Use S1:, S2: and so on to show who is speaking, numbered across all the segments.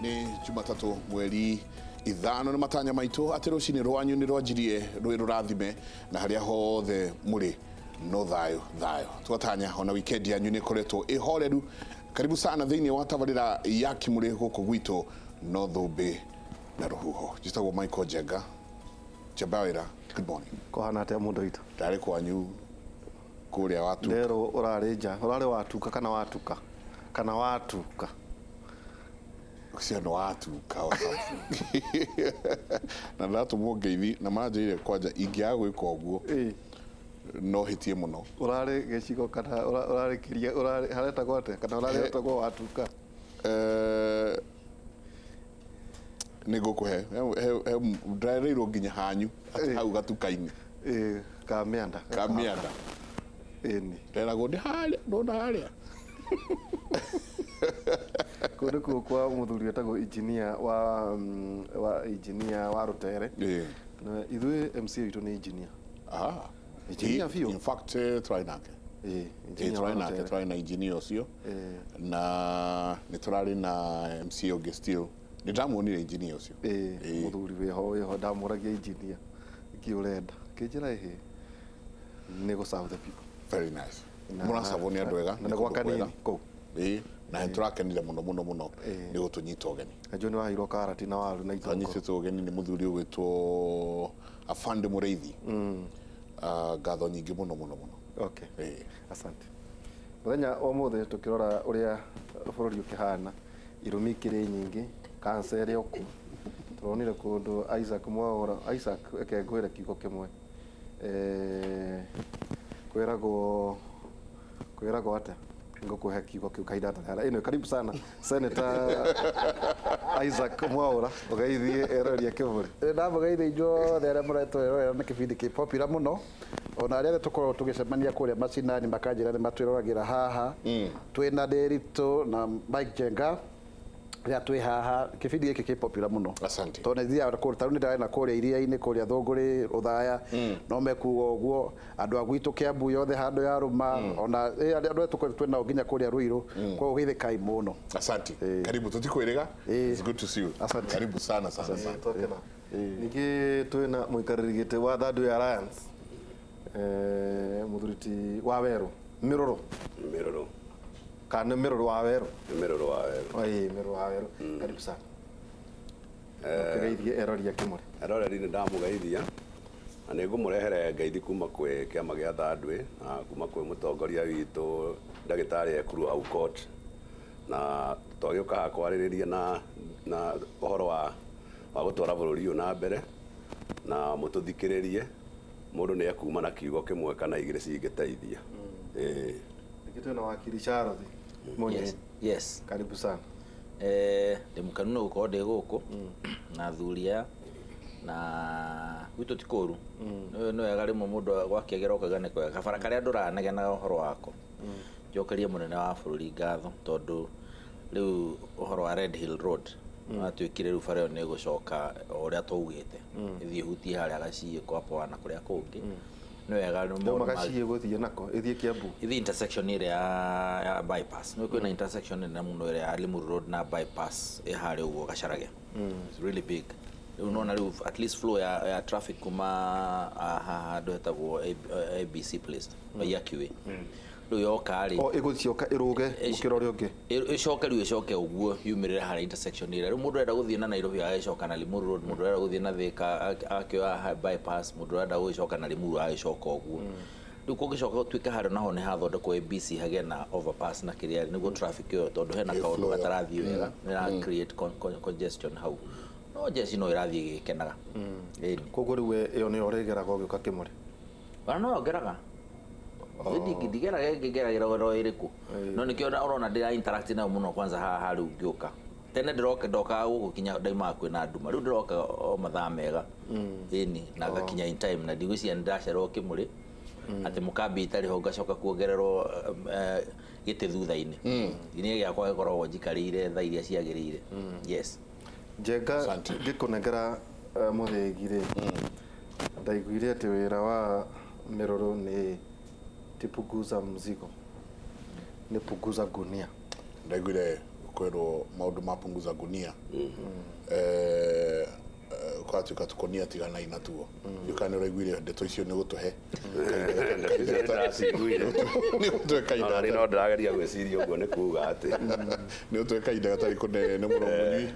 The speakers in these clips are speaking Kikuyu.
S1: Nĩ Jumatatũ mweri 5, nĩ matanya maitũ atĩ rũcinĩ rwanyu nĩ rwanjirie rwĩ rũrathime na harĩa hothe mũrĩ no thayũ thayũ. Twatanya ona weekend yanyu nĩ ĩkoretwo ĩhoreru. Karibu sana thĩinĩ wa tabarĩra ya Kĩmũrĩ gũkũ gwitũ no thũmbĩ na rũhuho. Njĩtagwo Michael Njenga Njambawĩra, good morning.
S2: Kũhana atĩa mũndũ witũ?
S1: Ndarĩ kwanyu kũrĩa watuka.
S2: Nderwo ũrarĩ nja, ũrarĩ watuka kana watuka? Kana watuka?
S1: Ũcio nĩ watuka or something. Na ndatũmwo ngeithi na manjĩrire kwanja ingĩaga gwĩka ũguo no hĩtie mũno.
S2: Ũrarĩ gĩcigo kana ũrarĩ kĩria, ũrarĩ haretagwo atĩa? Kana ũrarĩ hetagwo watuka?
S1: Nĩ ngũkũhe ndĩrereirwo nginya hanyu atĩ hau gatuka-inĩ.
S2: Ĩĩ, Kamĩanda.
S1: Kamĩanda.
S2: Ĩni.
S1: Nderagwo ndĩ harĩa, ndona harĩa.
S2: Kũu nĩkuo kwa mũthuri wetagwo engineer wa wa engineer wa Rũtere.
S1: Ĩĩ.
S2: Na ithuĩ MCA witũ nĩ engineer.
S1: Ah.
S2: Engineer biũ.
S1: In fact, tũrarĩ nake.
S2: Ĩĩ, engineer wa
S1: Tũrarĩ nake,
S2: Rũtere.
S1: tũrarĩ na engineer ũcio. Na nĩ tũrarĩ na MCA ũngĩ still. Nĩ ndamuonire engineer ũcio.
S2: Ĩĩ, mũthuri wĩho wĩho ndamũragia engineer kĩ ũrenda. Akĩnjĩra ĩhĩ nĩ gũ serve the people.
S1: Very nice. Mũracabwo nĩ andũ ega.
S2: Na nĩ gwa kanini kũu.
S1: Ĩĩ, na nĩ tũrakenire mũno mũno mũno nĩ gũtũnyita ũgeni.
S2: Na njũĩ nĩ waheirwo karati na waru na itũngũrũ.
S1: Twanyitĩtwo ũgeni nĩ mũthuri ũgwĩtwo Afande Mũrĩithi. Ngatho nyingĩ mũno mũno mũno.
S2: Okay. Asante. Mũthenya wa ũmũthĩ tũkĩrora ũrĩa bũrũri ũkĩhana, irumi ikĩrĩ nyingĩ, cancer ĩrĩ o kuo. Tũronire kũndũ Isaac Mwaũra, Isaac reke ngwĩre kiugo kĩmwe. Kwĩragwo kwĩragwo atĩa? Ngũkũhe kiugo kĩu kahinda gatarĩ haraya. Anyway, karibu sana Senator Isaac Mwaũra, ũgeithie eroreri a Kĩbũrĩ.
S3: Ndamũgeithia inyuothe arĩa mũretwĩrorera nĩ kĩbindi kĩ popular mũno, ona arĩa othe tũkoragwo tũgĩcemania kũrĩa macinani makanjĩra nĩ matwĩroragĩra haha. Twĩna Ndĩritũ na Mike Njenga rĩrĩa twĩ haha, kĩbindi gĩkĩ kĩ popular mũno.
S1: Asante.
S3: Tondũ nĩ thiaga kũndũ, ta rĩu nĩ ndarĩ na kũrĩa iria-inĩ kũrĩa Thũngũrĩ, Rũthaya, no mekuga ũguo, andũ a gwitũ Kĩambu yothe handũ ya rũma, ona andũ arĩa tũkoretwo twĩ nao nginya kũrĩa Ruiru, koguo geithĩkai mũno.
S1: Asante. Karibu tũtikwĩrĩga. It's good to see you.
S3: Asante.
S1: Karibu sana sana sana.
S2: Twakena. Ningĩ twĩna mũikarĩri gĩtĩ wa Third Way Alliance, mũthuri ti wa Werũ, Mĩrũrũ.
S4: Mĩrũrũ.
S2: Kana nĩ Mĩrũrũ wa Werũ?
S4: Nĩ Mĩrũrũ wa Werũ.
S2: Ĩĩ, Mĩrũrũ wa Werũ. Karibu sana. Ũkĩgeithie erori a Kĩmũrĩ.
S4: Eroreri nĩ ndamũgeithia na nĩ ngũmũrehere ngeithi kuma kwĩ kĩama gĩa Third Way na kuma kwĩ mũtongoria witũ ndagĩtarĩ Ekuru Aukot, na twagĩũka haha kwarĩrĩria na ũhoro wa gũtwara bũrũri ũyũ na mbere, na mũtũthikĩrĩrie, mũndũ nĩ ekuma na kiugo kĩmwe kana igĩrĩ cingĩteithia. Ĩĩ.
S2: Ningĩ twĩna wakiri Charles Mũnyinyi.
S5: Yes, yes.
S2: Karibu sana.
S5: Ndĩ mũkenu nĩ gũkorwo ndĩ gũkũ na athuri aya, na gwitũ ti kũru. Nĩ wega rĩmwe mũndũ gwakĩagĩra ũkauga nĩ kwega. Kabara karĩa ndũranegenaga ũhoro wako. Njokerie mũnene wa bũrũri ngatho tondũ rĩu ũhoro wa Red Hill Road watuĩkire rĩu bara ĩyo nĩ ĩgũcoka o ũrĩa twaugĩte. Ĩthiĩ ĩhutie harĩa Gaciĩ kwa Poa na kũrĩa kũngĩ. Nĩ wega
S2: Rĩu
S5: maũndũ ma-
S2: Magaciĩ gũthiĩ nako, ĩthiĩ Kiambu.
S5: Ĩthiĩ intersection ĩrĩa ya bypass. Nĩ kwĩna intersection nene mũno ĩrĩa ya Limuru Road na bypass ĩ harĩa ũguo Gacharage. It's really big. Rĩu nona rĩu at least flow ya traffic kuma haha handũ hetagwo ABC Place, Waiyaki Way. Rĩu yoka rĩ,
S2: O ĩgũcoka ĩrũge mũkĩra ũrĩa ũngĩ.
S5: Ĩcoke rĩu ĩcoke ũguo yumĩrĩre harĩa intersection ĩrĩa. Rĩu mũndũ arenda gũthiĩ na Nairobi agagĩcoka na Limuru Road, mũndũ arenda gũthiĩ na Thika akĩoya bypass, mũndũ arenda gũgĩcoka na Limuru agagĩcoka ũguo. Rĩu kũngĩcoka gũtuĩke harĩa naho nĩ hathondekwo ABC hagĩe na overpass na kĩrĩa nĩguo traffic ĩyo, tondũ hena
S1: Ĩ
S5: kaũndũ
S1: flow ĩyo.
S5: gatarathiĩ wega, nĩ ĩra create congestion hau. No jeshi no ĩrathiĩ ĩgĩkenaga. Ĩni.
S2: Koguo rĩu we ĩyo nĩyo ũrĩgeraga ũgĩũka Kĩmũrĩ?
S5: Ona no ngeraga. Ndigeraga ngĩgeragĩra oro ĩrĩkũ. No nĩkĩo ũrona ndĩra interact nayo mũno kwanza haha rĩu ngĩũka. Tene ndĩroka ndokaga gũkũ kinya ndaimaga kwĩna nduma. Rĩu ndĩroka o mathaa mega. Ĩni, na ngakinya in time na ndigwĩciria nĩ ndacererwo Kĩmũrĩ. Atĩ mũkambi itarĩ ho ngacoka kuongererwo gĩtĩ thutha-inĩ. Niĩ gĩakwa gĩkoragwo njikarĩire thaa iria ciagĩrĩire. Yes.
S2: Njenga
S1: Asante.
S2: ngĩkũnengera mũthĩgi rĩ, ndaiguire atĩ wĩra wa Mĩrũrũ nĩ ti punguza mzigo, nĩ punguza gunia.
S1: Ndaiguire Kwĩrwo maũndũ ma punguza gunia, kwatuĩka tũkonia tiganai natuo. Ndiũĩ nĩ ũraiguire ndeto icio. Nĩ gũtũhe
S4: Ndĩraciguire.
S1: nĩ gũtũhe kahinda.
S4: Ona no ndĩrageria gwĩciria ũguo nĩ kuga atĩ
S1: Nĩ ũtũhe kahinda gatarĩ kũnene mũno. Mũnyui,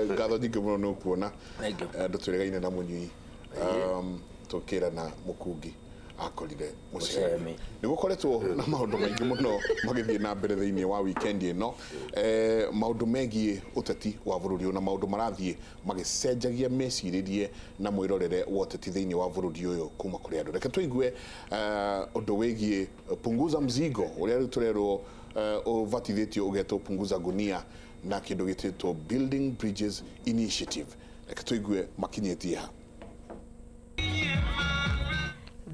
S1: ngatho nyingĩ mũno nĩ ũkuona.
S5: Thank you.
S1: Andũ twĩregaine na mũnyui, tũkĩrana mũkungi akorire mũcemi.
S5: Mũcemi.
S1: Nĩ gũkoretwo na maũndũ maingĩ mũno magĩthiĩ na mbere thĩinĩ wa weekend ĩno, maũndũ megiĩ ũteti wa bũrũri ũyũ na maũndũ marathiĩ magĩcenjagia mecirĩrie na mwĩrorere wa ũteti thĩinĩ wa bũrũri ũyũ kuma kũrĩ andũ. Reke tũigue ũndũ wĩgiĩ punguza mzigo ũrĩa rĩu tũrerwo ũbatithĩtio ũgetwo punguza gunia na kĩndũ gĩtĩtwo Building Bridges Initiative. Reke tũigue makinyĩtie ha.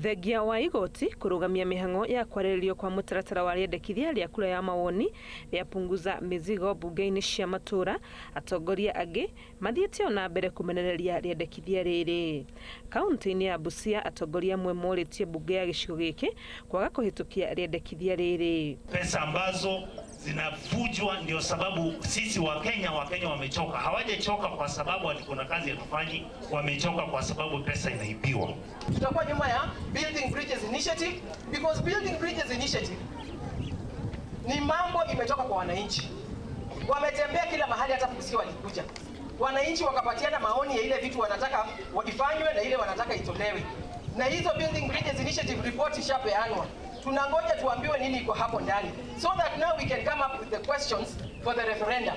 S6: Thengia wa igoti kũrũgamia mĩhang'o ya kwarĩrĩrio kwa mũtaratara wa rĩendekithia rĩa kura ya mawoni rĩa punguza mizigo mbunge-inĩ cia matũra, atongoria angĩ mathiĩte o na mbere kũmenereria rĩendekithia rĩrĩ. Kaunti-inĩ ya Busia, atongoria amwe morĩtie mbunge ya gĩcigo gĩkĩ kwaga kũhĩtũkia rĩendekithia rĩrĩ.
S7: Pesa ambazo zinavujwa, ndio sababu sisi Wakenya wamechoka. Hawajachoka kwa sababu ati kuna kazi hatufanyi, wamechoka kwa sababu pesa inaibiwa.
S8: Tutakuwa nyuma ya Building Bridges Initiative because Building Bridges Initiative ni mambo imetoka kwa wananchi. Wametembea kila mahali, hata Busia walikuja. Wananchi wakapatiana maoni ya ile vitu wanataka ifanywe na ile wanataka itolewe. Na hizo Building Bridges Initiative report ishapeanwa. Tunangoja tuambiwe nini iko hapo ndani so that now we can come up with the questions for the referendum.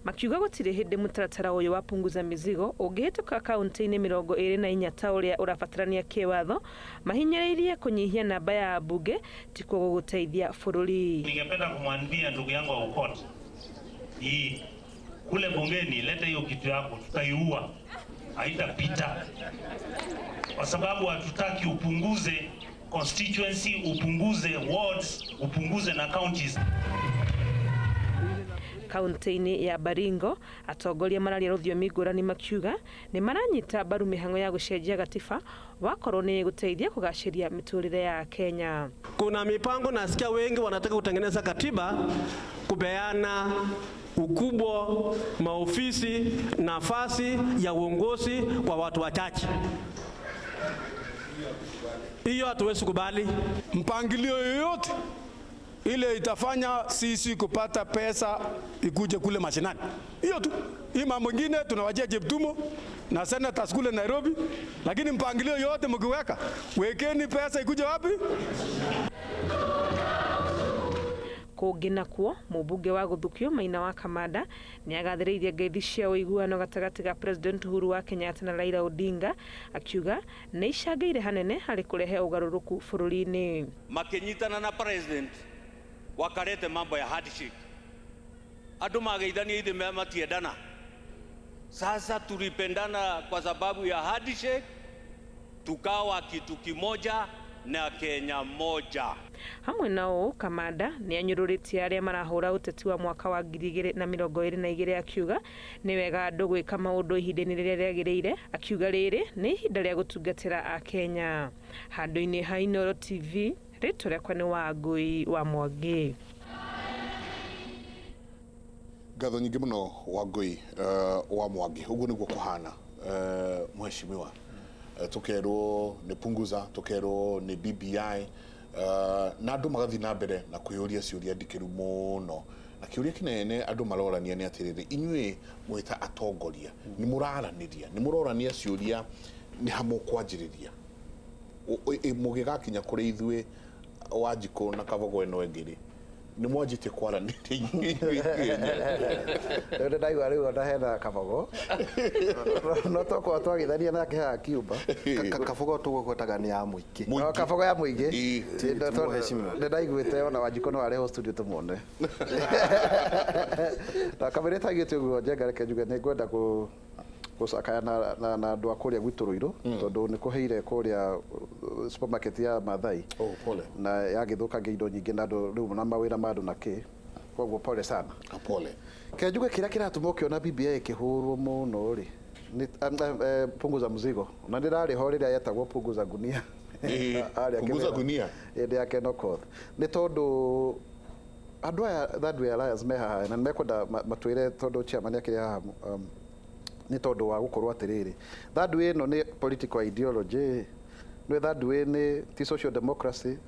S6: Makiuga gũtirĩ hĩndĩ mũtaratara ũyũ wa punguza mizigo ũngĩhĩtũka kaunti-inĩ 24 ta ũrĩa ũrabatarania kĩwatho. Mahinyĩrĩirie kũnyihia namba ya ambunge tikuo gũgũteithia bũrũri.
S7: Ningependa kumwambia ndugu yangu Aukot, hii kule bungeni, leta hiyo kitu yako, tutaiua, haitapita, kwa sababu hatutaki upunguze constituency, upunguze wards, upunguze na counties.
S6: Kaunti-inĩ ya Baringo, atongoria mararia rũthiomi ngũrani makiuga nĩ maranyita mbaru mĩhang'o ya gũcenjia gatiba wakorwo nĩ ĩgũteithia kũgacĩria mĩtũrĩre ya Kenya.
S9: Kuna mipango nasikia wengi wanataka kutengeneza katiba kupeana ukubwa, maofisi, nafasi ya uongozi kwa watu wachache. Hiyo hatuwezi kubali.
S10: Mpangilio yoyote ile itafanya sisi kupata pesa ikuje kule mashinani. Hiyo tu. Hii mambo ingine tunawachia Cheptumo na senators kule Nairobi, lakini mpangilio yote mkiweka, wekeni pesa ikuje wapi?
S6: Kũngĩ nakuo, mũmbunge wa Gũthukio Maina wa Kamanda nĩ agathĩrĩirie ngeithi cia ũiguano gatagatĩ ga President Uhuru wa Kenyatta na Raila Odinga, akiuga nĩ icangĩire hanene harĩ kũrehe ũgarũrũku bũrũri-inĩ.
S11: Makinyitana na president wakarete mambo ya handshake, andu mageithania ithe matiendana. Sasa tulipendana kwa sababu ya handshake, tukawa kitu kimoja na Kenya moja.
S6: Hamwe na ũũ, Kamanda nĩ anyũrũrĩtie arĩa marahũra ũteti wa mwaka wa 2022, akiuga nĩ wega andũ gwĩka maũndũ ihinda-inĩ rĩrĩa rĩagĩrĩire, akiuga rĩrĩ nĩ ihinda rĩa gũtungatĩra Akenya. Handũ-inĩ ha Inooro TV, rĩtwa rĩakwa nĩ Wangũi wa Mwangi.
S1: Ngatho nyingĩ mũno, Wangũi wa Mwangi. Ũguo nĩguo kũhana, mheshimiwa. Tũkerwo nĩ punguza, tũkerwo nĩ BBI, na andũ magathiĩ na mbere na kwĩyũria ciũria ndikĩru mũno, na kĩũria kĩnene andũ marorania nĩ atĩrĩrĩ, inyuĩ mwĩta atongoria nĩ mũraranĩria, nĩ mũrorania ciũria, nĩ ha mũkwanjĩrĩria mũgĩgakinya kũrĩ ithuĩ Wanjikũ na Kabogo ĩno ĩngĩ rĩ, nĩ mwanjĩtie kwaranĩria inyuĩ enyewe?
S3: Rĩu ndaigua rĩu ona hena Kabogo no tokorwo twagĩthania nake haha Cuba.
S2: Kabogo tũgũgwetaga nĩ ya mũingĩ.
S1: Mũingĩ.
S3: O, Kabogo ya mũingĩ.
S1: Ĩĩ.
S2: Ti mũheshimiwa.
S3: Nĩ ndaiguĩte ona Wanjikũ no arehwo studio tũmuone na kamĩrĩ taigĩte ũguo. Njenga, reke njuge nĩ ngwenda gũcakaya na andũ a kũrĩa gwitũ Rũirũ, tondũ nĩ kũhĩire kũrĩa supermarket ya Maathai.
S1: Oh, pole.
S3: Na yagĩthũkangia indo nyingĩ na andũ rĩu na mawĩra ma andũ na kĩ, koguo pole sana.
S1: Ah, pole.
S3: Ke njuge kĩrĩa kĩratũma ũkĩona BBI ĩkĩhũrwo mũno rĩ nĩ punguza mzigo, na ndĩrarĩ ho rĩrĩa yetagwo punguza gunia.
S1: Ĩĩ,
S3: Harĩa
S1: punguza
S3: Kĩmera.
S1: Gunia.
S3: Hĩndĩ ya Ken Okoth, nĩ tondũ Andũ aya Third Way Alliance me haha na nĩmekwenda matwĩre tondũ chairman akĩrĩ haha, nĩ tondũ wa gũkorwo atĩrĩrĩ, Third Way ĩno nĩ political ideology, nĩ Third Way nĩ ti social democracy,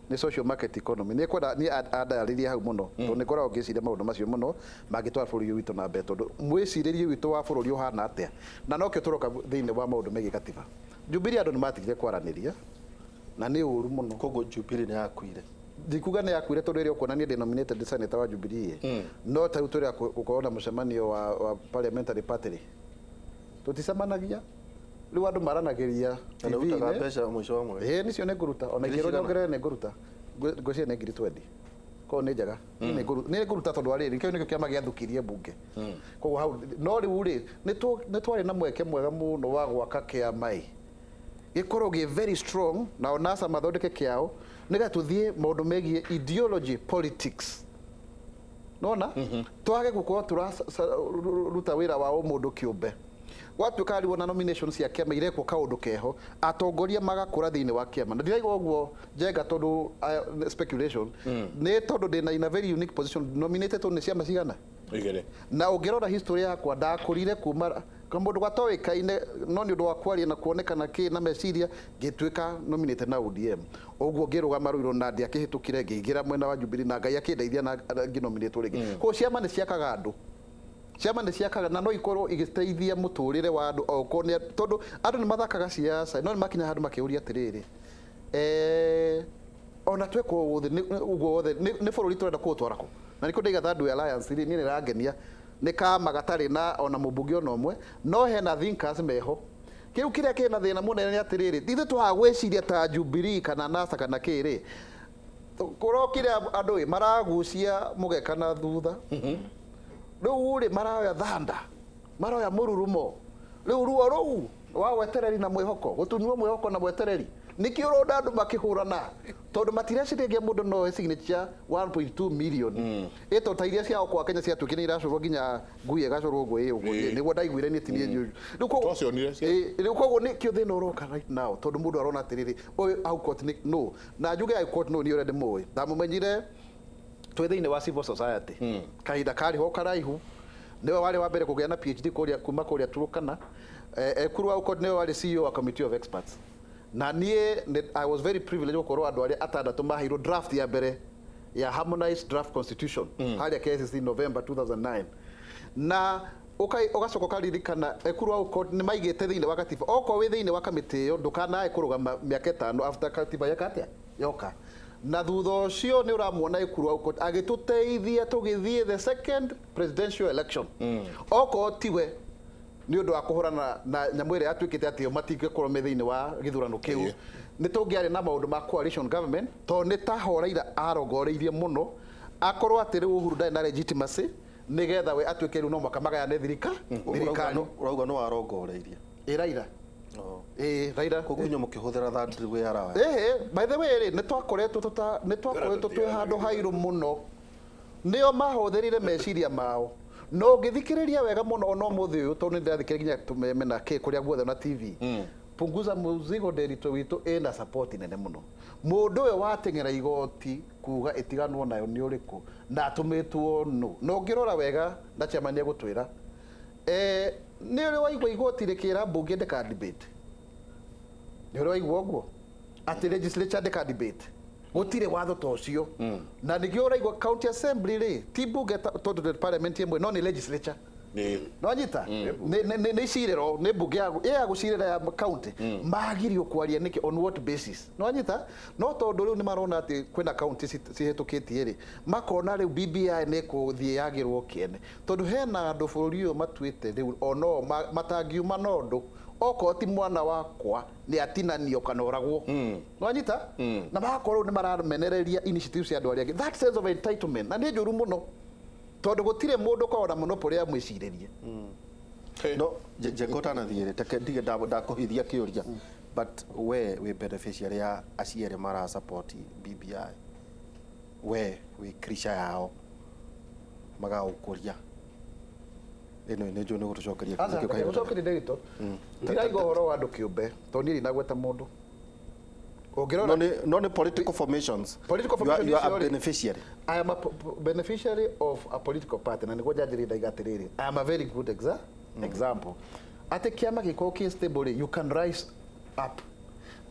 S3: nĩ social market economy. Nĩ kwenda niĩ andarĩrie hau mũno, tondũ nĩ ngoragwo ngĩciria maũndũ macio mũno mangĩtwara bũrũri ũyũ witũ na mbere, tondũ mwĩcirĩrie witũ wa bũrũri ũhana atĩa, na nokĩo tũroka thĩinĩ wa maũndũ megiĩ gatiba. Jubilee andũ nĩ matigire kwaranĩria na nĩ ũru mũno.
S2: Koguo Jubilee nĩ yakuire?
S3: Ndikuga nĩ yakuire, tondũ ĩrĩa ũkuona niĩ ndĩ nominated senator wa Jubilee, no ta rĩu tũrĩa gũkorwo na mũcemanio wa parliamentary party rĩ, tũticemanagia. Rĩu andũ maranagĩria
S2: Na nĩ ũrutaga
S3: TV-inĩ.
S2: mbeca mũico wa mweri?
S3: Ĩĩ, nicio nĩ ngũruta ona
S2: Ngiri
S3: ingĩrwo
S2: cigana?
S3: nyongerere nĩ ngũruta. Ngwĩciria nĩ 20,000, koguo nĩ njega. Nĩ ngũruta tondũ wa rĩrĩ, kĩu nĩkĩo kĩama gĩathũkirie mbunge. Koguo hau no rĩu rĩ, nĩ twarĩ na mweke mwega mũno wa gwaka kĩama ĩ gĩkorwo gĩ very strong, nao NASA mathondeke kĩao nĩgetha tũthiĩ maũndũ megiĩ ideology politics, nona twage gũkorwo tũraruta wĩra wa o mũndũ kĩũmbe. Gwatuĩka rĩu ona nomination cia kĩama irekwo kaũndũ keho, atongoria magakũra thĩinĩ wa kĩama. Na ndiraigua ũguo njenga tondũ speculation, nĩ tondũ ndĩna in a very unique position, nominated nĩ ciama cigana?
S1: Igĩrĩ.
S3: Na ũngĩrora history yakwa, ndakũrire kuma kamũndũ gatoĩkaine, no nĩ ũndũ wa kwaria na kuonekana kĩ na meciria, ngĩtuĩka nominated na ODM. Ũguo ngĩrũgama Ruiru na ndiakĩhĩtũkire, ngĩingĩra mwena wa Jubilee na Ngai akĩndeithia na ngĩnominatwo rĩngĩ. Koguo ciama nĩ ciakaga andũ, ciama nĩ ciakaga, na no ikorwo igĩteithia mũtũrĩre wa andũ okorwo nĩ tondũ andũ nĩ mathakaga siasa, no nĩ makinya handũ makĩũria atĩrĩrĩ, ona twekwo ũguo ũguo wothe nĩ bũrũri tũrenda kũũtwara kũ? Na nĩkĩo ndaiga Third Way Alliance rĩ, niĩ nĩ ĩrangenia, nĩ kama gatarĩ na ona mũmbunge ona ũmwe, no hena thinkers meho. Kĩu kĩrĩa kĩna thĩna mũnene nĩ atĩrĩrĩ, ithuĩ twaga gwĩciria ta Jubilee kana NASA kana kĩrĩ kũrokire, andũ ĩ maragucia mũgeka na thutha. Rĩu rĩ, maroya thanda, maroya mũrurumo, rĩu ruo rũu wa wetereri na mwĩhoko, gũtunywo mwĩhoko na mwetereri, nĩkĩo ũrona andũ makĩhũrana, tondũ matireciria mũndũ no oe signature 1.2 million ĩto ta iria ciao kwa Kenya ciatuĩkire nĩ iracorwo nginya ngui ĩgacorwo ũguo ĩ ũguo. Nĩguo ndaiguire niĩ, ti niĩ njũĩ. Rĩu
S1: Twacionire
S3: Rĩu koguo nĩkĩo thĩna ũroka right now, tondũ mũndũ arona atĩrĩrĩ, ũyũ Aukot nĩ no na njuge Aukot no niĩ ũrĩa ndĩmũĩ, ndamũmenyire twĩ thĩinĩ wa civil society kahinda karĩ ho karaihu. Nĩwe warĩ wa mbere kũgĩa na PhD kũrĩa kuma kũrĩa Turukana. Ekuru Aukot nĩwe warĩ CEO wa Committee of Experts, na niĩ I was very privileged gũkorwo andũ arĩa atandatũ maheirwo draft ya mbere ya harmonized draft constitution harĩa KICC November 2009. Na ũgacoka ũkaririkana Ekuru Aukot nĩ maigĩte thĩinĩ wa katiba, okorwo wĩ thĩinĩ wa kamĩtĩ ĩyo ndũkanae kũrũgama mĩaka 5 after katiba yeka atĩa yoka. Na thutha ũcio nĩ ũramuona Ekuru Aukot agĩtũteithia tũgĩthiĩ the second presidential election. Okorwo tiwe nĩ ũndũ wa kũhũrana na nyamũ ĩrĩa yatuĩkĩte atĩ o matingĩkorwo me thĩinĩ wa gĩthurano kĩu, nĩ tũngĩarĩ na maũndũ ma coalition government, tondũ nĩ taho Raila arongoreirie mũno akorwo atĩ rĩu Uhuru ndarĩ na legitimacy, nĩgetha we atuĩke rĩu no mũhaka magayane thirikari.
S2: Ũrauga no arongoreirie?
S3: Ĩ, Raila. Ĩ, Raila.
S2: Koguo inyuĩ mũkĩhũthĩra Third Way Alliance?
S3: Ĩhĩ, by the way rĩ, nĩ twakoretwo twĩ handũ hairũ mũno, nĩo mahũthĩrire meciria mao. No ũngĩthikĩrĩria wega mũno ona ũmũthĩ ũyũ, tondũ nĩ ndĩrathikĩrĩria nginya tũmeme na kĩ kũrĩa guothe na TV, punguza muzigo Nderitu witũ ĩna support nene mũno. Mũndũ ũyũ wateng'era igoti kuga ĩtiganwo nayo nĩ ũrĩkũ na atũmĩtwo nũ? Na ũngĩrora wega na chairman nĩ egũtwĩra, nĩ ũrĩ waigua igoti rĩkĩra mbunge ndĩka debate? Nĩ ũrĩ waigua ũguo atĩ legislature ndĩka debate? Gũtirĩ watho ta ũcio. Na nĩkĩo ũraigua county assembly rĩ, ti mbunge tondũ nĩ parliament ĩmwe, no nĩ legislature. Nonyita nĩ icirĩro, nĩ mbunge ya gũcirĩra ya county, magirio kwaria nĩkĩ? On what basis? Nonyita no tondũ rĩu nĩ marona atĩ kwĩna county cihĩtũkĩtie rĩ, makona rĩu BBI nĩ kũthiĩ yagĩrwo kĩene, tondũ hena andũ bũrũri ũyũ matuĩte rĩu ono matangiuma na ũndũ, okorwo ti mwana wakwa nĩ atinanio kana oragwo. Nwanyita na magakorwo rĩu nĩ maramenereria initiative cia andũ arĩa angĩ, that sense of entitlement, na nĩ njũru mũno, tondũ gũtirĩ mũndũ ũkoragwo na monopoly ya mwĩcirĩrie.
S2: No njenga ũtanathiĩ rĩ, reke ndige ndakũhithia kĩũria, but we wĩ beneficiary ya acio erĩ mara support BBI, we wĩ creature yao magaũkũria ĩno nĩ njũĩ nĩ gũtũcokeria
S3: Aca,
S2: kĩũria kĩu kahinda.
S3: gũcokeria Nderitu, ndiraiga ũhoro wa andũ kĩũmbe, tondũ niĩ ndinagweta mũndũ. Ũngĩrora
S2: No nĩ political formations.
S3: Political
S2: You are,
S3: formation
S2: you are
S3: icio
S2: a
S3: rĩ,
S2: beneficiary.
S3: I am a beneficiary of a political party na nĩguo njanjĩrĩria ndaiga atĩrĩrĩ, I am a very good example atĩ kĩama gĩkorwo kĩ stable rĩ, you can rise up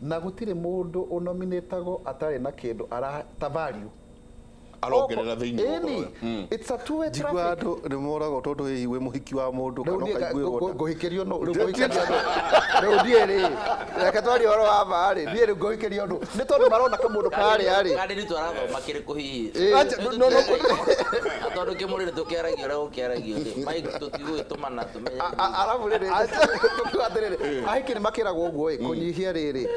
S3: na gũtirĩ mũndũ ũnominĩtagwo atarĩ na kĩndũ ara ta value
S1: Arongerera thĩinĩ wa
S3: Ĩni,
S1: ũhoro ũyũ.
S3: it's a two way
S2: Njigua
S3: traffic.
S2: andũ nĩ moragwo tondũ hihi wĩ mũhiki wa mũndũ
S3: Rĩu
S2: kana
S3: niĩ
S2: ũkaiguĩrwo nda.
S3: ngũhikĩrio nũ? Rĩu ngũhikĩrio nũ? Rĩu niĩ rĩ, reke twarie ũhoro wa ma rĩ, niĩ rĩu ngũhikĩrio nũ? Nĩ tondũ marona kamũndũ karĩa rĩ.
S5: Kandi nĩ twarathoma kĩrĩkũ hihi?
S3: Ĩĩ.
S5: Acha, no, tondũ kĩmũrĩ tũkĩaragia ũrĩa gũkĩaragio rĩ, Mike, tũtigũgĩtũmana tũmenye.
S3: Arabu rĩrĩ, tũkiuga atĩrĩrĩ, ahiki nĩ makĩragwo ũguo ĩ, kũnyihia rĩrĩ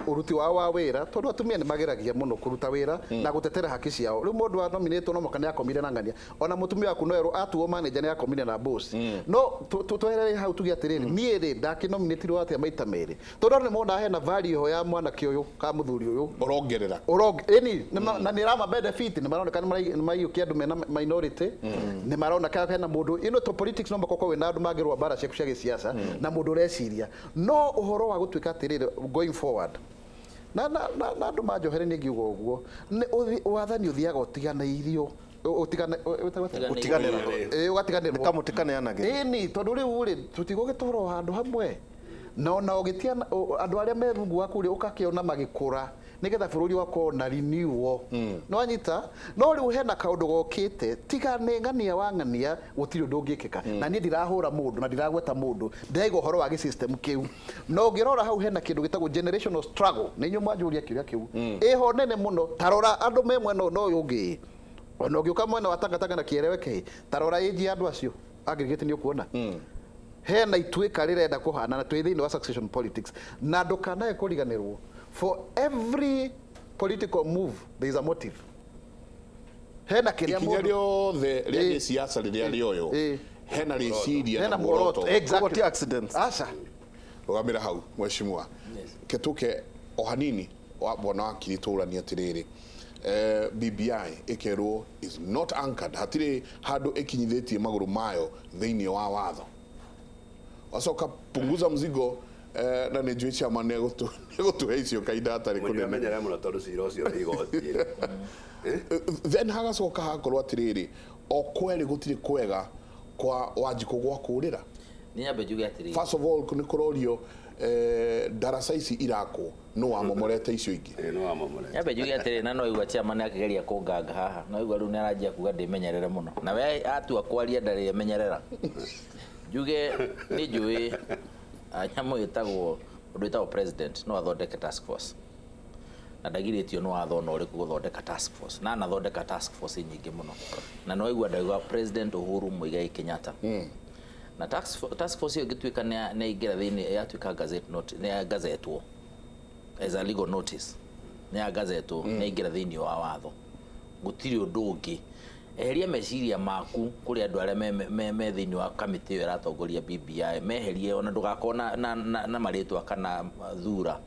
S3: ũruti wao wa wĩra, tondũ atumia nĩ mageragia mũno kũruta wĩra na gũtetera haki ciao. Rĩu mũndũ wa nominĩtwo no mũhaka nĩ akomire na ng'ania, ona mũtumia waku no erwo atuo manager nĩ akomire na boss. No tweherere hau tuge atĩrĩrĩ, niĩ rĩ ndakĩnominĩtirwo atĩa maita merĩ, tondũ andũ nĩ monaga hena value ho ya mwanake ũyũ ka mũthuri ũyũ
S1: Ũrongerera.
S3: Ĩni na nĩ rama benefit, nĩ maroneka nĩ maiyũkia andũ mena minority, nĩ maroneka hena mũndũ ino to politics no makoko wĩna andũ mangĩrũa mbara ciaku cia gĩciaca na mũndũ ũreciria no ũhoro wa gũtuĩka atĩrĩrĩ going forward na andũ manjohere nĩ ngiuga ũguo nĩ wathani ũthiaga ũtiganĩirio
S2: Ũtiganĩrwo.
S3: Ĩĩ, ũgatiganĩrwo.
S2: Nĩ kamũtĩ kaneanagĩrwo.
S3: Ĩni, tondũ rĩu rĩ tũtigũgĩtũra o handũ hamwe na ona ũgĩtia andũ arĩa me rungu waku rĩ ũgakĩona magĩkũra nĩgetha bũrũri wakorwo na renewal. Nĩ wanyita? No rĩu hena kaũndũ gokĩte tiga nĩ ng'ania wa ng'ania gũtirĩ ũndũ ũngĩkĩka. Na niĩ ndirahũra mũndũ na ndiragweta mũndũ, ndĩraiga ũhoro wa gĩsystem kĩu. Na ũngĩrora hau hena kĩndũ gĩtagwo generational struggle, nĩ inyuĩ mwanjũria kĩũria kĩu, ĩho nene mũno. Ta rora andũ me mwena ũyũ na ũyũ ũngĩ, ona ũngĩũka mwena wa Tangatanga na kĩereweke, ta rora ĩnji ya andũ acio aggregate nĩ ũkuona hena ituĩka rĩrenda kũhana na twĩ thĩinĩ wa succession politics. Na ndũkanae kũriganĩrwo, for every political move there is a motive. Hena kĩrĩa
S1: Ikinya
S3: mũndũ
S1: rĩothe rĩa
S3: Ĩĩ.
S1: gĩciaca rĩrĩa rĩoywo
S3: Ĩĩ.
S1: hena rĩciria
S3: Hena
S1: na
S3: muoroto.
S1: muoroto.
S3: Exactly.
S2: Koguo ti accidents.
S3: Aca.
S1: Rũgamĩra hau mheshimiwa ketuke o hanini wa bwana wakiri tũranie atĩrĩrĩ, BBI ĩkerwo is not anchored, hatirĩ handũ ĩkinyithĩtie magũrũ mayo thĩinĩ wa watho. Wacoka punguza mzigo, na nĩ njũĩ chairman nĩegũtũhe icio kahinda hatarĩ kũnene.
S4: Mũndĩramenyere mũno tondũ cira ũcio wĩ igoti-inĩ.
S1: Then hagacoka hakorwo atĩrĩrĩ, o kwerĩ gũtirĩ kwega kwa Wanjikũ gwa kũrĩra.
S5: Nĩ nyambe njuge atĩrĩrĩ,
S1: First of all nĩ kũrorio, ndaraca ici irakwo no wamomorete icio ingĩ.
S4: Ĩĩ, nĩ wamomorete.
S5: Nyambe njuge atĩrĩrĩ, na no igua chairman akĩgeria kũnganga haha, no igua rĩu nĩ aranjia kuga ndĩmenyerere mũno, na we atua kwaria ndarĩ emenyerera. Njuge nĩ njũĩ nyamũ ĩtagwo ũndũ wĩtagwo president no athondeke task force, na ndagirĩtio nĩ watho ona ũrĩkũ gũthondeka task force, na anathondeka task force nyingĩ mũno, na no igua ndauga President Uhuru Muigai Kenyatta. Na task force ĩyo ĩngĩtuĩka nĩ yaingĩra thĩinĩ, yatuĩka gazette note, nĩ yagazetwo as a legal notice, nĩ yagazetwo, nĩ yaingĩra thĩinĩ wa watho, gũtirĩ ũndũ ũngĩ. Eheria meciria maku kũrĩ andũ arĩa me thĩinĩ wa kamĩtĩ ĩyo ĩratongoria BBI, meherie ona ndũgakorwo na marĩtwa kana thura.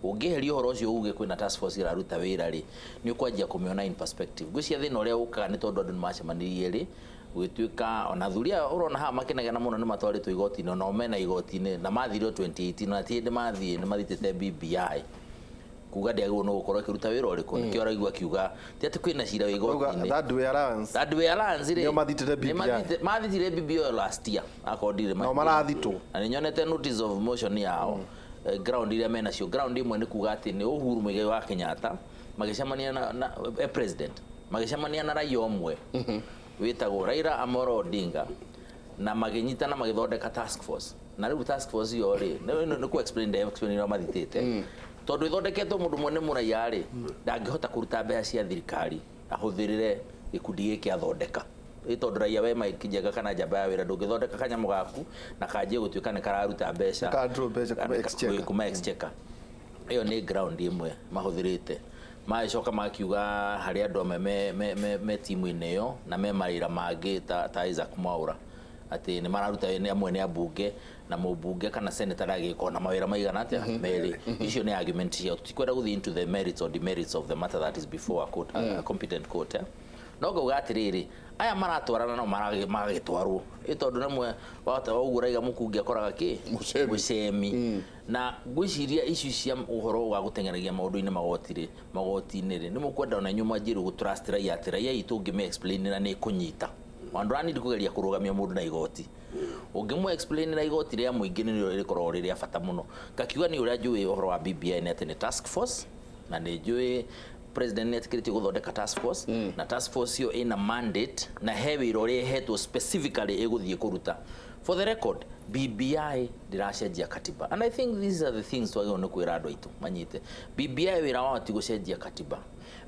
S5: Ũngĩeheria ũhoro ũcio uge kwĩna task force ĩraruta wĩra rĩ, nĩ ũkwanjia kũmĩona in perspective. Ngwĩciria thĩna ũrĩa ũkaga nĩ tondũ andũ nĩ macemanirie rĩ, gũgĩtuĩka ona athuri aya ũrona haha makĩnegena mũno nĩ matwarĩtwo igoti-inĩ, onao mena igoti-inĩ na mathire 2018, na ti hĩndĩ mathiĩ nĩ mathitĩte BBI kuga ndĩagĩrĩirwo nĩ gũkorwo ĩkĩruta wĩra ũrĩkũ. Nĩkĩo araigua akiuga ti atĩ kwĩna cira wĩ
S2: Auga
S5: igoti-inĩ.
S2: Third Way Alliance.
S5: Third Way Alliance rĩ,
S2: Nĩo mathitĩte
S5: nĩ
S2: BBI.
S5: Mathitire BBI last year akorwo ndirĩ
S2: Nao marathitwo.
S5: Na nĩ nyonete notice of motion yao. Ground iria menacio, ground imwe nĩ kuga atĩ nĩ Uhuru Muigai wa Kenyatta magĩcemania na president magĩcemania na raia ũmwe wĩtagwo Raila Amolo Odinga na magĩnyitana magĩthondeka task force. Na rĩu task force ĩyo rĩ, nĩ kũ explain ndĩ explain ũrĩa mathitĩte, tondũ ĩthondeketwo mũndũ ũmwe nĩ mũraiya rĩ, ndangĩhota kũruta mbeca cia thirikari ahũthĩrĩre gĩkundi gĩkĩ athondeka, ĩ tondũ raia we Mike Njenga kana njamba ya wĩra ndũngĩthondeka kanyamũ gaku na kanjie gũtuĩka nĩ kararuta mbeca.
S2: Ka draw mbeca kuma exchequer.
S5: Kuma exchequer. Ĩyo nĩ ground ĩmwe mahũthĩrĩte. Magĩcoka makiuga harĩ andũ amwe me timu-inĩ ĩyo na me mawĩra mangĩ ta Isaac Mwaura atĩ nĩ mararuta, nĩ amwe nĩ ambunge, na mũmbunge kana senator ndagĩkorwo na mawĩra maigana atĩa merĩ. Icio nĩ argument ciao, tutikwenda gũthiĩ into the merits or demerits of the matter that is before a court, a competent court, eh? No ngauga atĩrĩrĩ, aya maratwarana no magagĩtwarwo ĩ tondũ rĩmwe wahota ũguo raiga mũkungi akoraga kĩ mũcemi. Na ngwĩciria icio cia ũhoro wa gũteng'eragia maũndũ-inĩ magoti-rĩ, magoti-inĩ rĩ, nĩ mũkwenda ona inyuĩ mwanjie rĩu gũtrust raia atĩ raia itũ ũngĩmĩ explainĩra nĩ ĩkũnyita. Wandũranindi kũgeria kũrũgamia mũndũ na igoti, ũngĩmũ explainĩra igoti rĩa mũingĩ nĩrĩo rĩkoragwo rĩ rĩa bata mũno. Ngakiuga nĩ ũrĩa njũĩ ũhoro wa BBI nĩ atĩ nĩ task force, na nĩ njũĩ president nĩ etĩkĩrĩtio gũthondeka task force, na task force ĩyo ĩna mandate na he wĩra ũrĩa ĩhetwo specifically ĩgũthiĩ kũruta. For the record, BBI ndĩracenjia katiba, and I think these are the things twagĩrĩirwo nĩ kwĩra andũ aitũ manyite. BBI wĩra wao ti gũcenjia katiba.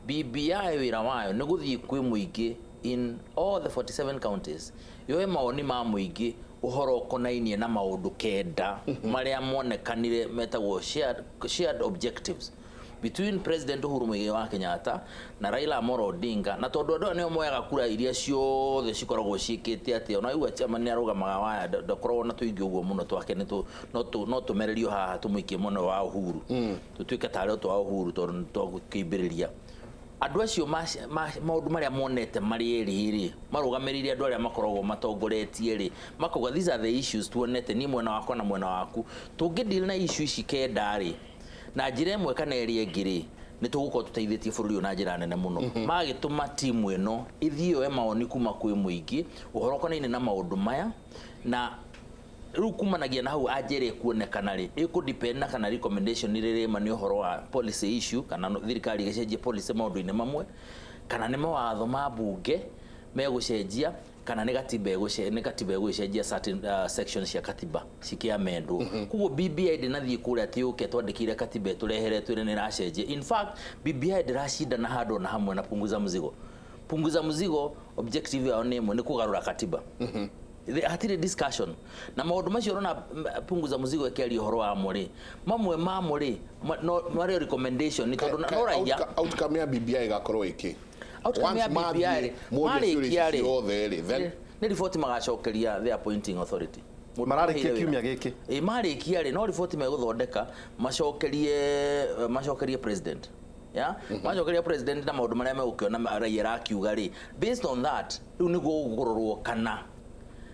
S5: BBI wĩra wayo nĩ gũthiĩ kwĩ mũingĩ in all the 47 counties, yoe mawoni ma mũingĩ ũhoro ũkonainie na maũndũ 9 marĩa monekanire metagwo shared objectives between President Uhuru Muigai wa Kenyatta na Raila Amolo Odinga. Na tondũ andũ aya nĩo moyaga kura iria ciothe cikoragwo ciĩkĩte atĩ ona igua chairman nĩ arũgamaga waya, ndakoragwo na tũingĩ ũguo mũno twake nĩ no tũmererio haha tũmũikie mwena wa Uhuru, tũtuĩke tarĩ o twa Uhuru tondũ nĩ twakĩimbĩrĩria andũ acio maũndũ marĩa monete marĩ erĩ rĩ, marũgamĩrĩire andũ arĩa makoragwo matongoretie rĩ, makauga these are the issues tuonete niĩ mwena wakwa na mwena waku, tũngĩ deal na issue ici 9 rĩ na njĩra ĩmwe kana ĩrĩa ĩngĩ rĩ, nĩ tũgũkorwo tũteithĩtie bũrũri ũyũ na njĩra nene mũno. Magĩtũma timu ĩno ĩthiĩ yoe mawoni kuma kwĩ mũingĩ ũhoro ũkonainie na maũndũ maya, na rĩu kumanagia na hau anjĩra ĩkuonekana rĩ, ĩkũ depend na kana recommendation rĩrĩ ma nĩ ũhoro wa policy issue, kana thirikari ĩgĩcenjia policy maũndũ-inĩ mamwe, kana nĩ mawatho ma bunge megũcenjia, kana nĩ gatiba nĩ katiba ĩgũcenjia certain sections cia katiba cikĩamendwo. Koguo BBI ndĩnathiĩ kũrĩa atĩ yũke twandĩkĩire katiba ĩtũrehere twĩre nĩ ĩracenjia. In fact, BBI ndĩracindana handũ ona hamwe na Punguza Mzigo. Punguza Mzigo objective yao nĩ ĩmwe, nĩ kũgarũra katiba. Hatirĩ discussion na maũndũ macio ũrona. Punguza Mzigo ĩkĩaria ũhoro wamo rĩ, mamwe mamo rĩ no marĩ recommendation nĩ tondũ no raia
S1: Outcome ya BBI ĩgakorwo ĩkĩ?
S5: Outcome ya
S1: Once
S5: BBI rĩ,
S1: mathiĩ, morie ciũria
S5: marĩkia rĩ,
S1: ciothe rĩ, then
S5: nĩ riboti magacokeria the appointing authority. Mũndũ
S2: Mararĩkia
S5: ũheire wĩra.
S2: kiumia gĩkĩ.
S5: Ĩ, marĩkia rĩ, no riboti megũthondeka macokerie president ya macokeria president na maũndũ marĩa megũkĩona raia rakiuga rĩ. Based on that, rĩu nĩguo gũkũrorwo kana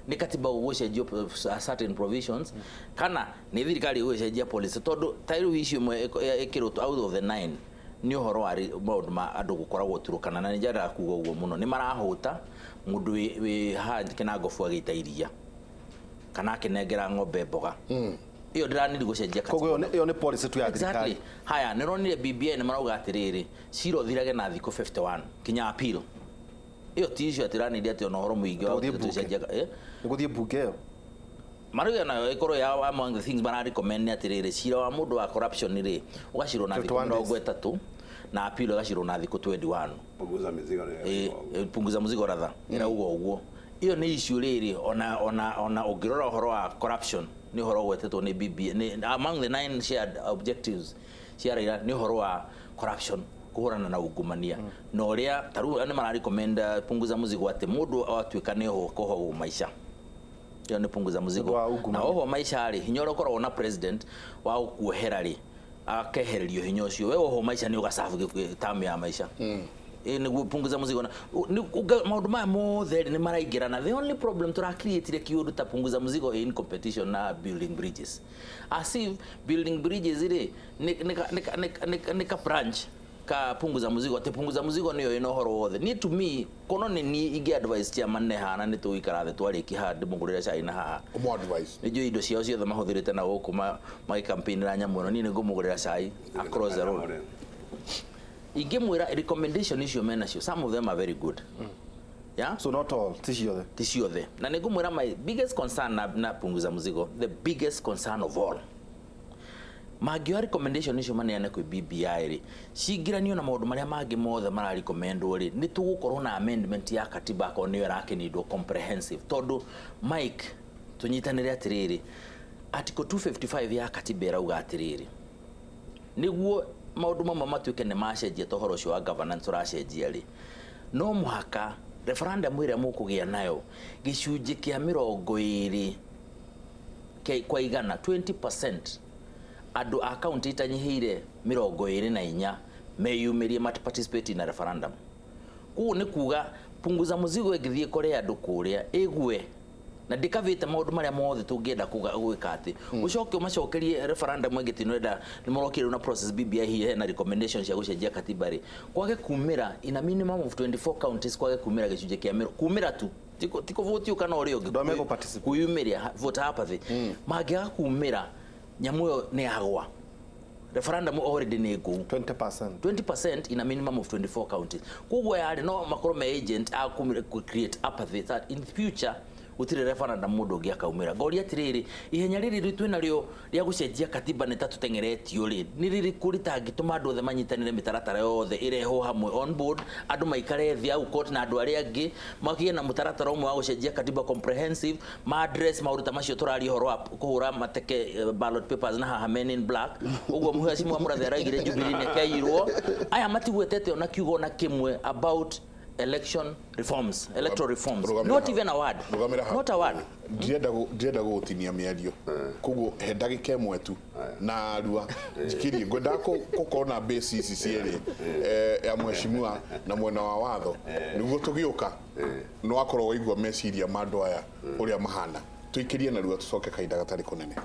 S5: nĩ katiba gũgũcenjio certain provisions, kana nĩ thirikari ĩgũgĩcenjia policy, tondũ ta rĩu icio ĩmwe ĩkĩrwo out of the nine nĩ ũhoro wa maũndũ ma andũ gũkoragwo Turukana, na nĩ njendaga kuga ũguo mũno, nĩ marahũta mũndũ wĩ haha Kĩnangobu agĩita iria kana akĩnengera ng'ombe mboga, ĩyo ndĩraniri gũcenjia
S2: Koguo ĩyo nĩ policy tu ya
S5: Exactly.
S2: thirikari.
S5: Haya, nĩ ronire BBI nĩ marauga atĩrĩrĩ, cira ũthirage na thikũ 51 kinya appeal. Ĩyo ti issue atĩ ĩranĩria atĩ ona ũhoro mũingĩ wa
S2: Gũthiĩ bunge.
S5: gũcenjia, eh?
S2: Nĩ gũthiĩ bunge ĩyo.
S5: Marauga nayo ĩkorwo ya among the things mara recommend nĩ atĩrĩrĩ, cira wa mũndũ wa corruption rĩ, ũgacirwo na thikũ
S2: 51 days.
S5: 30 na appeal ĩgacirwo na thikũ 21.
S4: Punguza Mizigo nĩ
S5: Punguza Mzigo rather ĩrauga ũguo. Ĩyo nĩ issue rĩrĩ ona ũngĩrora ũhoro wa corruption nĩ ũhoro ũgwetetwo nĩ BBI, nĩ among the nine shared objectives cia Raila, nĩ ũhoro wa corruption, kũhũrana na ungumania, na ũrĩa ta rĩu nĩ mara recommend Punguza Mzigo atĩ mũndũ atuĩka nĩ ohwo koho maica, ĩyo nĩ Punguza Mzigo.
S2: Ũndũ wa ungumania.
S5: Na oho maica rĩ, hinya ũrĩa ũkoragwo na president wa gũkuohera rĩ, akehererio hinya ũcio, we oho maica nĩ ũgacabu tamu ya maica. Ĩ, nĩguo Punguza Mzigo na maũndũ maya mothe rĩ nĩ maraingĩrana. The only problem tũrakiriĩtire kĩũndũ ta Punguza Mzigo in competition na Building Bridges, as if Building Bridges rĩ nĩ ka branch ka Punguza Mzigo, atĩ Punguza Mzigo nĩyo ĩna ũhoro wothe. Niĩ, to me, kono nĩ niĩ ingĩ advice chairman nĩ hana nĩ tũgũikara thĩ twarĩkia haha ndĩmũgũrĩre cai na haha.
S1: Ũmũ advice.
S5: Nĩ njũĩ indo ciao ciothe mahũthĩrĩte na gũkũ magĩcampaignĩra nyamũ ĩno. Niĩ nĩ ngũmũgũrĩra cai across the road, ingĩmwĩra recommendation icio menacio, some of them are very good, yeah.
S2: So not all, ti ciothe.
S5: Ti ciothe. Na nĩ ngũmwĩra my biggest concern na Punguza Mzigo, the biggest concern of all, mangĩoya recommendation icio maneane kwĩ BBI rĩ, cingĩranio na maũndũ marĩa mangĩ mothe mararecommendwo rĩ, nĩ tũgũkorwo na amendment ya katiba akorwo nĩyo ĩrakĩnindwo comprehensive. Tondũ Mike, tũnyitanĩre atĩrĩrĩ, article 255 ya katiba ĩrauga atĩrĩrĩ, nĩguo maũndũ mamwe matuĩke nĩ macenjia, ta ũhoro ũcio wa governance ũracenjia rĩ, no mũhaka referendum ĩrĩa mũkũgĩa nayo gĩcunjĩ kĩa 20 kwa igana, 20%, andũ a kaunti itanyihĩire 24 meyumĩrie participate in a referendum. Koguo nĩ kuga punguza muzigo ĩngĩthiĩ kũrĩ andũ kũrĩa ĩgwe na ndĩkavĩte maũndũ marĩa mothe tũngĩenda gwĩka atĩ ũcoke ũmacokerie referendum ĩngĩ tinwenda nĩ marokire rĩu na process BBI hihi hena recommendation cia gũcenjia katiba rĩ, kwage kumĩra in a minimum of 24 counties, kwage kumĩra gĩcunjĩ kĩa mĩro kumĩra tu ti kũvotio kana ũrĩa ũngĩ kwĩyumĩria voter apathy mangĩaga kumĩra nyamũ ĩyo nĩ yagwa. Referendum already nĩ ngũu.
S2: 20%.
S5: 20% in a minimum of 24 counties. Koguo yarĩ no makorwo me agent a kũ create apathy that in future gũtirĩ referendum mũndũ ũngĩ akaumĩra. Ngoria atĩrĩrĩ, ihenya rĩrĩ rĩu twĩna rĩo rĩa gũcenjia katiba nĩ ta tũteng'eretio rĩ, nĩ rĩrĩkũ rĩtangĩtũma andũ othe manyitanĩre, mĩtaratara yothe ĩrehwo hamwe on board, andũ maikare thĩ au court na andũ arĩa angĩ magĩe na mũtaratara ũmwe wa gũcenjia katiba comprehensive, ma address maũndũ ta macio tũraria ũhoro wa kũhũra mateke, ballot papers na haha Men in Black ũguo mheshimiwa Mũrathe araigire Jubilee nĩ keirwo aya matigwetete ona kiugo ona kĩmwe about election reforms, electoral reforms.
S1: Rũgamĩra
S5: Not
S1: hau.
S5: even a word.
S1: Rũgamĩra hau.
S5: Not a word.
S1: Ndirenda gũgũtinia mĩario, koguo he ndagĩka ĩmwe tu na arua njikirie ngwendaga gũkorwo na base ici cierĩ, ya mheshimiwa na mwena wa watho, nĩguo tũgĩũka nĩ wakorwo waigua meciria ma andũ aya ũrĩa mahana. Tũikĩrie narua, tũcoke kahinda gatarĩ kũnene.